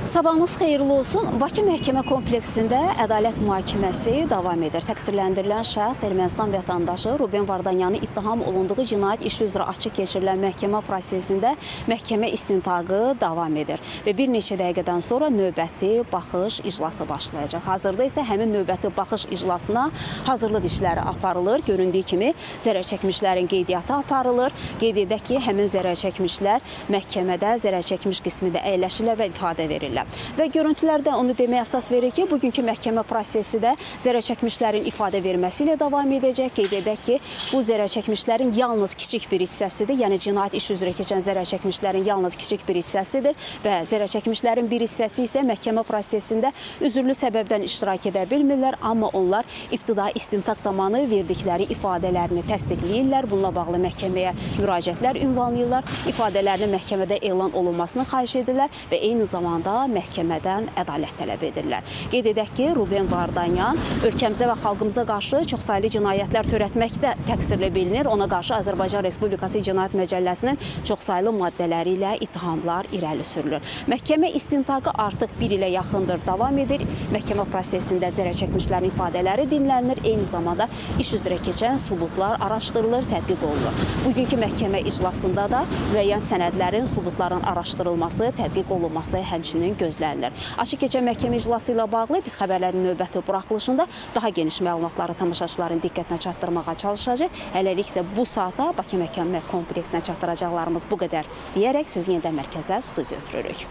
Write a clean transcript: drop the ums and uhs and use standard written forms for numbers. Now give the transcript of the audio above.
Sabahınız xeyirli olsun. Bakı Məhkəmə Kompleksində ədalət mühakiməsi davam edir. Təqsirləndirilən şəxs Ermənistan vətəndaşı Ruben Vardanyanın ittiham olunduğu cinayət işi üzrə açıq keçirilən məhkəmə prosesində məhkəmə istintaqı davam edir və bir neçə dəqiqədən sonra növbəti baxış iclası başlayacaq. Hazırda isə həmin növbəti baxış iclasına hazırlıq işləri aparılır. Göründüyü kimi zərər çəkmişlərin qeydiyyatı aparılır. Qeyd edək ki, həmin zərər çəkmişlər məhkəmədə zərər çəkmiş qismində əyləşirlər və ifadə verirlər. Və görüntülərdə onu deməyə əsas verir ki, bugünkü məhkəmə prosesi də zərər çəkmişlərin ifadə verməsi ilə davam edəcək. Qeyd edək ki, bu zərər çəkmişlərin yalnız kiçik bir hissəsidir. Yəni cinayət işi üzrə keçən zərər çəkmişlərin yalnız kiçik bir hissəsidir və zərər çəkmişlərin bir hissəsi isə məhkəmə prosesində üzürlü səbəbdən iştirak edə bilmirlər, amma onlar ibtidai istintaq zamanı verdikləri ifadələrini təsdiqləyirlər. Bununla bağlı məhkəməyə müraciətlər ünvanlayırlar, ifadələrinin məhkəmədə elan olunmasını xahiş edirlər və eyni zamanda məhkəmədən ədalət tələb edirlər. Qeyd edək ki, Ruben Vardanyan ölkəmizə və xalqımıza qarşı çoxsaylı cinayətlər törətməkdə təqsirli bilinir. Ona qarşı Azərbaycan Respublikası Cinayət Məcəlləsinin çoxsaylı maddələri ilə ittihamlar irəli sürülür. Məhkəmə istintaqı artıq bir ilə yaxındır davam edir. Məhkəmə prosesində zərər çəkmişlərin ifadələri dinlənilir. Eyni zamanda iş üzrə keçən sübutlar araşdırılır, tədqiq olunur. Bugünkü məhkəmə iclasında da müəyyən sənədlərin, sübutların araşdırılması, tədqiq olunması həmçinin gözlənilir. Açıq keçən məhkəmə iclası ilə bağlı biz xəbərlərin növbəti buraxılışında daha geniş məlumatları tamaşaçıların diqqətinə çatdırmağa çalışacağıq. Hələlik isə bu saata Bakı Məhkəmə Kompleksinə çatdıracaqlarımız bu qədər deyərək sözü yenidən mərkəzə, studiya ötürürük.